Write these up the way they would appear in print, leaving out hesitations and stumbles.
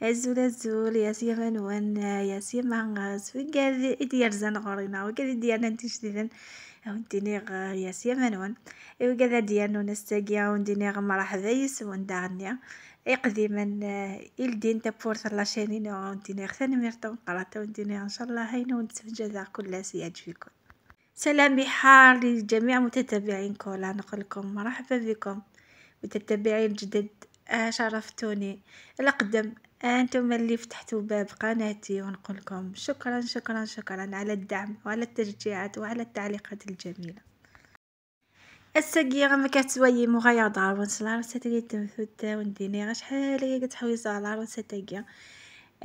أزول أزول يا سيما نون يا سيما سويقاد إديرزان غورينا وكاد ديالنا تجديدا وندينيغ يا سيما نون وكذا ديالنا نستاقيا وندينيغ مرحبا يسون داغنيا إقديما إلدين تابورت la chaîne وندينيغ ثاني ميرتو قراتو وندينيغ إن شاء الله هينا ونتفجد كل سيعجبكم. سلامي حار لجميع متتبعين كولا، نقول لكم مرحبا بكم متتبعين جدد، شرفتوني. الأقدم أنتم اللي فتحتوا باب قناتي، ونقول لكم شكرا شكرا شكرا على الدعم وعلى التشجيعات وعلى التعليقات الجميلة. السقيغة ما كتسوي مغاير دار ونسلار ستاقي تمثوت ونديني غا شحال هي كتحويس على ستاقي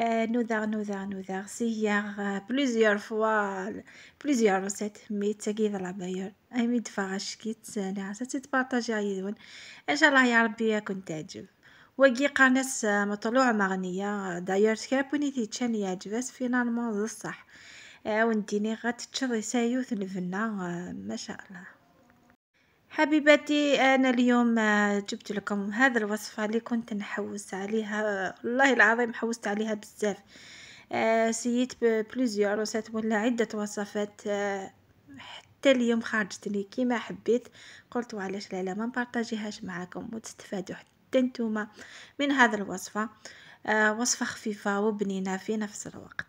نوذا نوذا نوذا سياغ plusieurs fois plusieurs recettes mais تاقي la meilleure ايمي دفا شكيت انا ستبارطاجي يدون ان شاء الله يا ربي كنت تعجب. وكي قناص مطلوع مغنية داير كابوني تيتشان يعجبس finalement الصح ونديني غاتشري سايوث الفنا ما شاء الله. حبيباتي انا اليوم جبت لكم هذا الوصفة اللي كنت نحوس عليها، والله العظيم حوست عليها بزاف. سييت plusieurs recettes ولا عده وصفات حتى اليوم خرجت لي كيما حبيت. قلت وعلاش لا لا ما نبارطاجيهاش معاكم وتستفادوا حتى نتوما من هذا الوصفة. وصفه خفيفة وبنينه في نفس الوقت.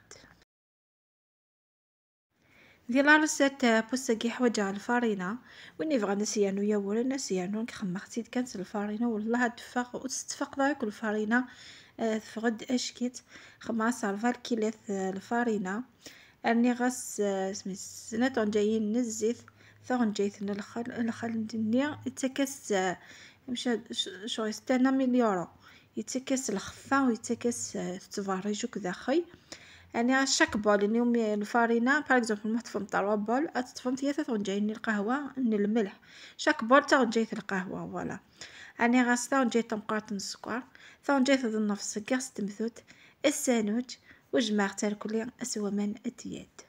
ديال la recette بوساكي حوايج الفارينه وني فغا نسيانو يا ولا نسيانو خمختي كانت الفارينه والله تفق وتستفق داك الفارينه تفقد اشكيت خمس ربع كيلات الفارينه اني غاس سميت سنة جايين الزيت ثون جايت الخل الخل دنيا يتكس مشى شو يستنى مليورو يتكس الخفة ويتكس تفاريج وكذا خي. يعني chaque bol اليوم الفارينه par exemple ما تفهم 3 bols تفهم ثلاثة ثون القهوة ان الملح chaque bol تا جايت القهوة voilà. يعني غاس ثون جايت تمقاط السكر ثون جايت النفس كاس تمثوت السانوج وجماع تاع اسوا من اتياد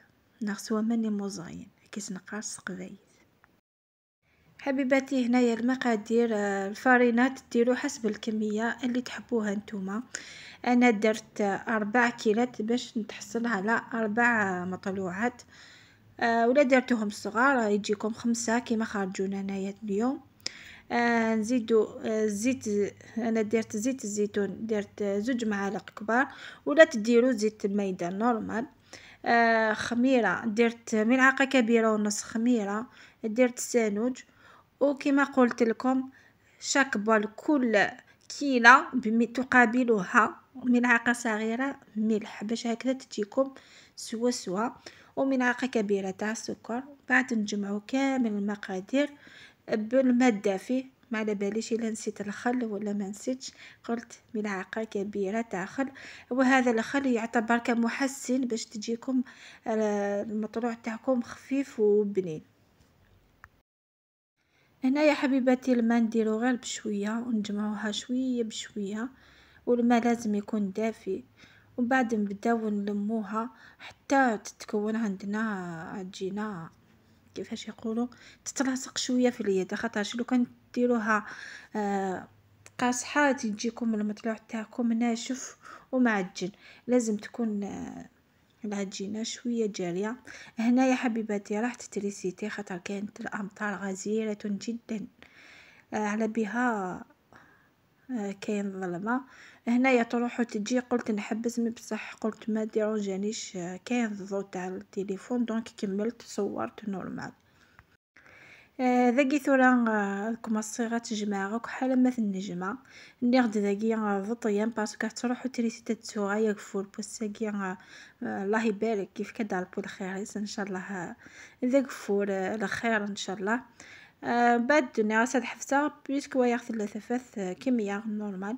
نغسوا من موزاين كيس نقاص قبايل. حبيباتي هنايا المقادير الفارينات ديروا حسب الكمية اللي تحبوها نتوما. انا درت 4 كيلات باش نتحصل على 4 مطلوعات، ولا درتوهم صغار يجيكم 5 كيما خرجونا انايا اليوم. نزيدو الزيت، انا درت زيت الزيتون درت 2 معالق كبار، ولا تديروا زيت الميدان normal. خميره درت ملعقة كبيرة ونص خميره، درت سانوج. وكما قلت لكم chaque bol كل كيلة تقابلها ملعقة صغيرة ملح باش هكذا تجيكم سوا سوا، وملعقه كبيرة تاع السكر. بعد نجمعو كامل المقادير بالماء الدافي، ما على باليش الا نسيت الخل ولا ما نسيتش، قلت ملعقة كبيرة تاع خل. وهذا الخل يعتبر كمحسن باش تجيكم المطلوع تاعكم خفيف وبنين. هنا يا حبيباتي الماء نديرو غير بشوية ونجمعوها شوية بشوية، والماء لازم يكون دافي. ومن بعد نبداو نلموها حتى تتكون عندنا عجينه كيفاش يقولوا تتلاصق شوية في اليد، خاطرش لو كان ديروها قاصحة تجيكم المطلوع تاعكم ناشف ومعجن. لازم تكون العجينة شوية جارية. هنا يا حبيباتي راح تتريسيتي خاطر كانت الامطار غزيرة جدا، على بها كاين ظلمه. هنايا تروح وتجي قلت نحبس بصح قلت ما ديرونجانيش، كاين الضوء تاع التليفون donc كملت صورت normal. ذاكي ثورا كما الصيغة تجمع حاله ما النجمة نغد ذاكي ضطيان parce que تروح تريسيتي تسوغا يكفور بوساكي الله يبارك كيف كدار بو الخير ان شاء الله ذاك فور الخير ان شاء الله. بعد نعسد حفصة puisque ويا ثلاثة فاث كمية normal.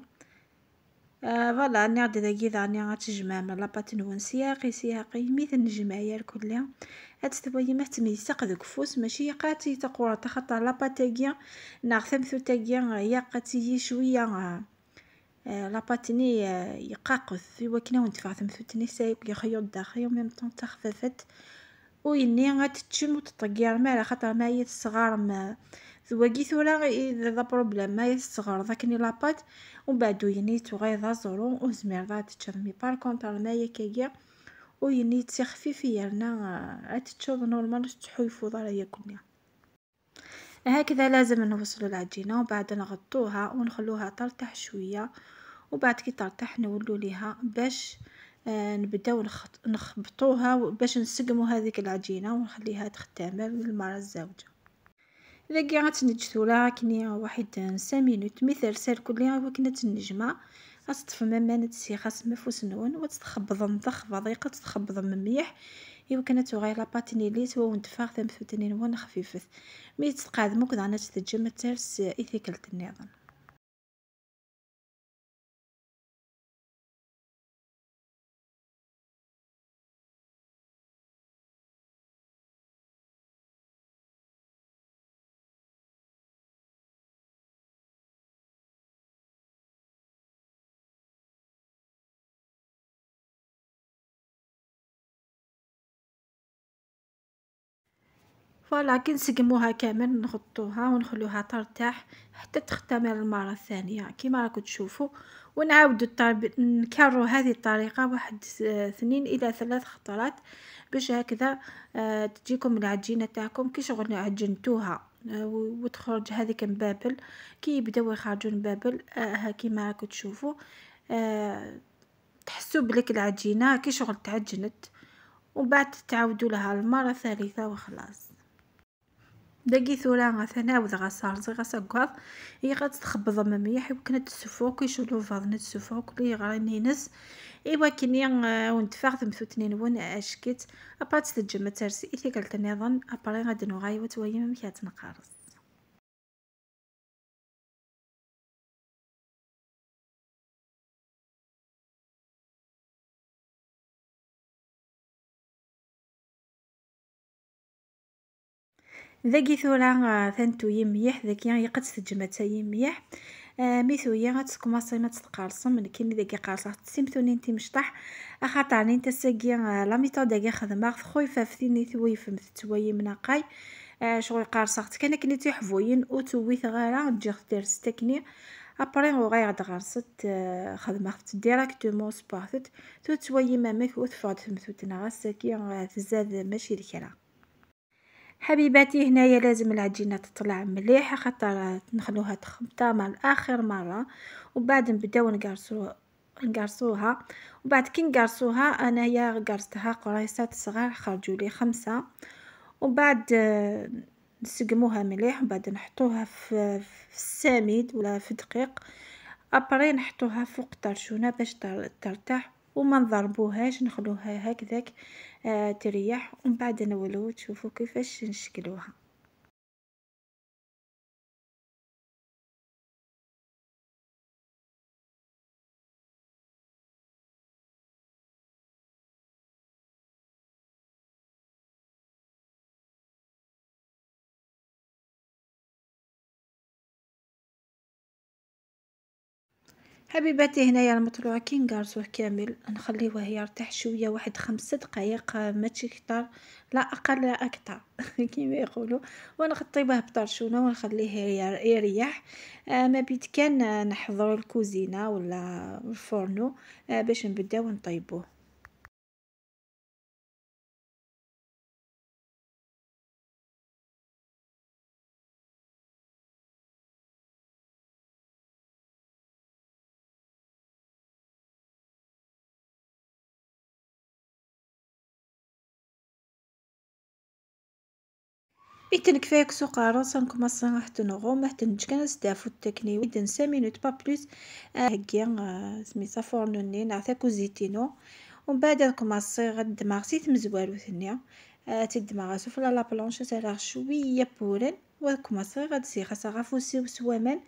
voilà نغد ذاكي ذاني غتجمع من la pâte نون سياقي سياقي ميت النجمة يا الكل هاد ما تميسق ذوك فوس ماشي قاتي تقورا تخطى la pâte تاكيا ناغ ثمثو تاكيا يا قاتي شوية la pâte ني يقاقث وكنا وندفع ثمثو سايق يخيط داخل و même temps تخففت ويني غاتتشم وتطقير مالا خاطر ما هي الصغار ما ذواكي ثورا ذا problème ما يصغر ذاكني la pâte ومن بعد ينيت وغير zéro وزمير ذا تشرمي. par contre الماء كايا وينيت سي خفيف يرنا تشوض normal تحويفو ضرا ياكلني. هكذا لازم نوصلوا العجينة وبعد نغطوها ونخلوها ترتاح شوية، وبعد كي ترتاح نولوا ليها باش نبداو نخبطوها باش نسقموا هذيك العجينة ونخليها تختمر للمرة الزوجة. ذاكي غتنجثو لها كني واحد 5 minutes مثل سال كلها وكنا النجمة غتطفى ما نتسي خاص مفوس نون وتتخبض تخبض تتخبض مليح ايوا كانت غير la pâte ني لي تو ندفاغ ثمثوتني نون خفيفث مي تقادمو كذا انا تتجمع ترس ايثيكلت النظام. voilà كي نسقموها كامل نغطوها ونخلوها ترتاح حتى تختمر المرة الثانية كيما راكم تشوفوا، ونعاودوا نكرروا هذه الطريقة واحد 2 الى 3 خطرات باش هكذا تجيكم العجينة تاعكم كي شغل عجنتوها وتخرج هذيك مبابل. كي يبداو يخرجوا مبابل كيما راكم تشوفوا تحسوا بليك العجينة كي شغل تعجنت، ومن بعد تعاودوا لها المرة الثالثة وخلاص. داكي ثورا غثناوذ غصارزي غساكواض هي غتخبض مليح وكنا تسفو كي شغلو فاض نتسفو كلي غراني نس ايوا كني وندفع ثمثوتني نون اشكيت ابرا تتجمع ترسي ايثيكالت النظام ابرا غادي نوغاي وتويم مكات نقارص. ذاكي ثورا ثانتو يميح ذاكي يقد تجمع تا يميح ميثويا غتكوماسي ما تتقارصم لكن ذاكي قارصه تسيمثوني انتي مشطح اخاطر انت ساكي la méthode داكي خدمة خويفه فتيني ثويف توايم نقاي شغل قارصه كان كني تيحفوين وتويث غير تجي دير ستكني après وغير غرست خدمة directement سبارتت تو توايم مامك وتفعد ثمثوتنا غاساكي تزاد ماشي الكرا. حبيباتي هنايا لازم العجينة تطلع مليحة خاطر نخلوها تختمر لاخر مرة، وبعد نبداو نقرصوها. وبعد كي نقرصوها انايا قرصتها قريصات صغار خرجوا لي 5، وبعد نسقموها مليح وبعد نحطوها في السميد ولا في دقيق après نحطوها فوق طرشونه باش ترتاح وما نضربوهاش نخلوها هكذاك تريح، ومن بعد نولو تشوفوا كيفاش نشكلوها. حبيباتي هنايا المطلوع كي نقرصوه كامل نخليوه يرتاح شوية واحد 5 دقائق ماشي كتر لا اقل لا اكثر كيما يقولوا، ونغطيوه بطرشونه ونخليه يريح. ما بيت كان نحضروا الكوزينة ولا الفورنو باش نبداو نطيبوه. إتن كفايك سوق عروسة نكماصي راح تنغوم راح تنجكن ستافو التكني ويدن 5 minutes pas plus هكا سميتها فورنوني نعطيك كوزيتينو. ومن بعد كوماسي غد ماغسي تمزوالو ثنيا تدمغ سفلى la planche تاع شوية بورن وكوماسي غاد سي خاصها غافوسي وسوامان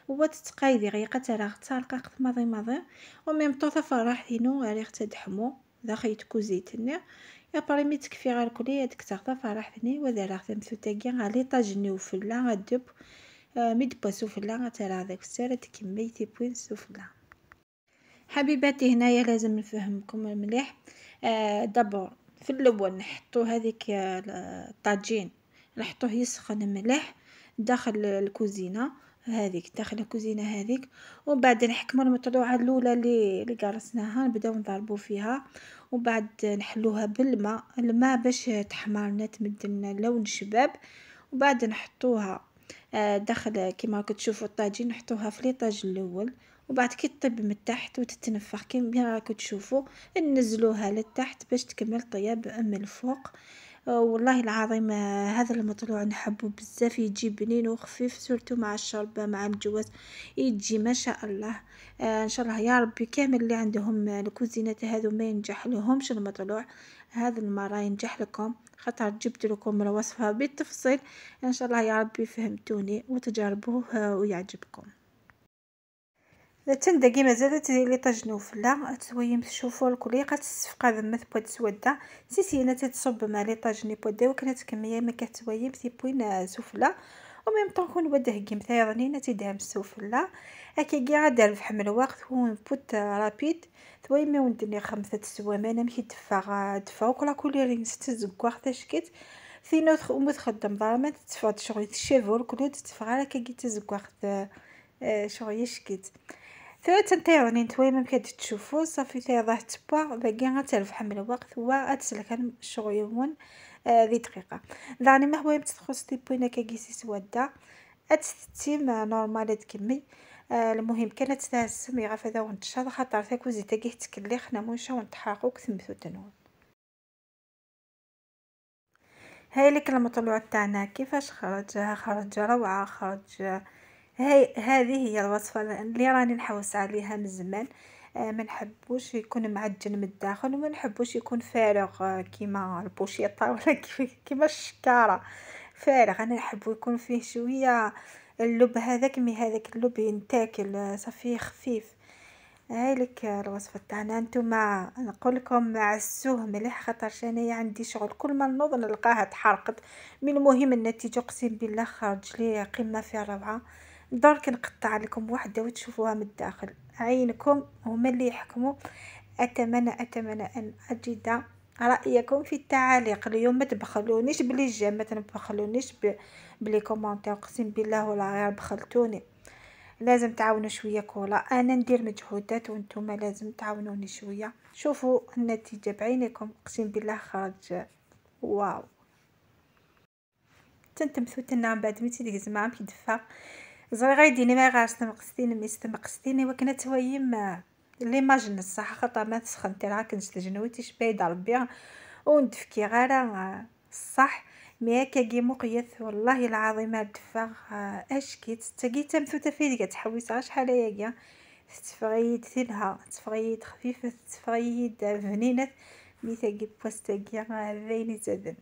وتتقايدي غيقة تاع تارقق ماضي ماضي و même temps تفرحتينو غير تدحمو داخل كوزيتني يا بريمي تكفي غير كلية ديك فرحتني وذا ثمثوتاكي غالي طاجني وفلا غدب ميد با سفلا غترى هذاك السيرة تكمي تيبوين سفلا. حبيباتي هنايا لازم نفهمكم مليح. d'abord في الاول نحطو هذيك الطاجين نحطوه يسخن مليح داخل الكوزينة هذيك، داخل الكوزينة هذيك. ومن بعد نحكموا المطلوعه الاولى اللي قرصناها، نبداو نضربوا فيها، ومن بعد نحلوها بالماء، الماء باش تحمرنا تمدلنا لون شباب. وبعد نحطوها داخل كيما راكم تشوفوا الطاجين، نحطوها في l'étage الاول، وبعد كي تطيب من تحت وتتنفخ كيما راكم تشوفوا ننزلوها لتحت باش تكمل طياب من الفوق. والله العظيم هذا المطلوع نحبه بزاف، يجي بنين وخفيف surtout مع الشربة مع الجواز يجي ما شاء الله. ان شاء الله يا ربي كامل اللي عندهم الكوزينات هذو ما ينجح لهمش المطلوع، هذا المرة ينجح لكم، خاطر جبت لكم الوصفة بالتفصيل. ان شاء الله يا ربي فهمتوني وتجربوه ويعجبكم. تندقي مازالت لي طاجنو فلا تسويم تشوفوا الكليقه تسفقا ذمت بود سوده سيسينا تتصب ما لي طاجني بود وكانت كمية ما كتسويم تيبوين سفلى وميم طون كون بده كيم ثايرني تيدهم السفلى هكا كاع دار في حمل الوقت هو بوت رابيد ثويمي وندني خمسة السوامانه مشي تفاغ دفا وكلا كوليرين ست زكواخ تشكيت ثينو ومتخدم ضرما تتفا شغل تشافور كلو تتفا هكا كي تزكواخ شغل شكيت ثلاثة نتايرني نتوما كاد تشوفوا صافي تيضاه تبا باقي غتربح من الوقت هو اتسلك الشغل ذي دقيقة دعني ما هو تخص تيبوينا كاكيسي سوادا اتستيم نورمال تكمل. المهم كانت تاسمي غاف هذا ونتشاط خاطر تاكوزي تاكي تكلي خنا موشا ونتحرقو كثمثو تنون. هاي لك المطلوع تاعنا كيفاش خرج، خرج روعة، خرج. هاي هذه هي الوصفة اللي راني نحوس عليها من زمان. ما نحبوش يكون معجن من الداخل وما نحبوش يكون فارغ كيما البوشيطه ولا كيما الشكاره فارغ. انا نحبو يكون فيه شوية اللب هذاك، mais هذاك اللب ينتاكل صافي خفيف. هاي لك الوصفة تاعنا. نتوما نقول لكم عسوه مليح خاطرش انايا عندي شغل كل ما نوض نلقاها تحرقت، من المهم النتيجة اقسم بالله خرج لي قمة في الروعة. درك نقطع لكم واحدة وتشوفوها من الداخل، عينكم هما اللي يحكموا. اتمنى ان اجد رايكم في التعاليق. اليوم ما تبخلونيش ب les j'aime، ما تبخلونيش ب les commentaires، اقسم بالله ولا غير بخلتوني. لازم تعاونوا شوية كولا، انا ندير مجهودات وانتم لازم تعاونوني شوية. شوفوا النتيجة بعينكم، اقسم بالله خرج واو. تنتمثوتنا من بعد ميتي ديك زعما كيدفا زري غايديني ما غاش تمقستيني مي استمقستيني وكنا تويم ليماج الصح خاطر ما تسخنتي راه كنت جنويتي شبايد ربي وندفكي غير الصح مي هكا كي مقيث والله العظيم الدفاغ اشكيت تاكي تمثوتا في ديك تحويس غا شحال هيا تفغيد ثلها تفغيد خفيفة تفغيد بنينه مي تاكي بواستاكي ذيني تذن.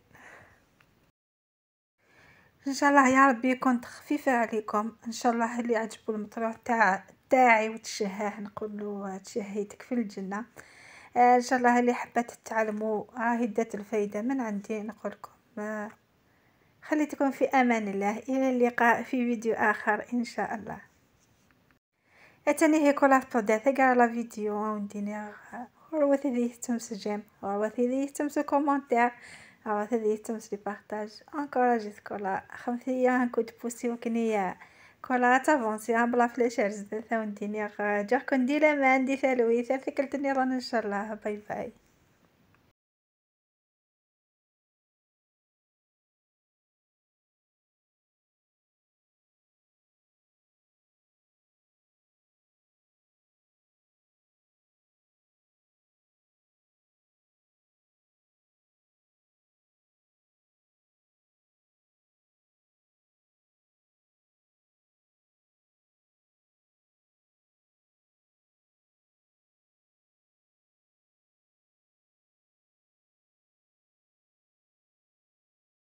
ان شاء الله يا ربي كنت خفيفة عليكم. ان شاء الله اللي عجبو المطلوع تاعي وتشهاه نقول له تشهيتك في الجنة. ان شاء الله اللي حبات تتعلموا راهي دات الفايدة من عندي. نقول لكم خليتكم في امان الله، الى اللقاء في فيديو اخر ان شاء الله. اتاني هي كولا بودا ثقا la vidéo ونديني روثي ذي تمس j'aime، روثي ذي تمس commentaire، روثي ذي تمس les partages. encouragez كولا خمسية un coup de pouce وكنيا كولا تافونسي بلا فليشر زدت ونديني جاكم دي لامان دي ثالوي ثالث كلتني رانا ان شاء الله. باي باي.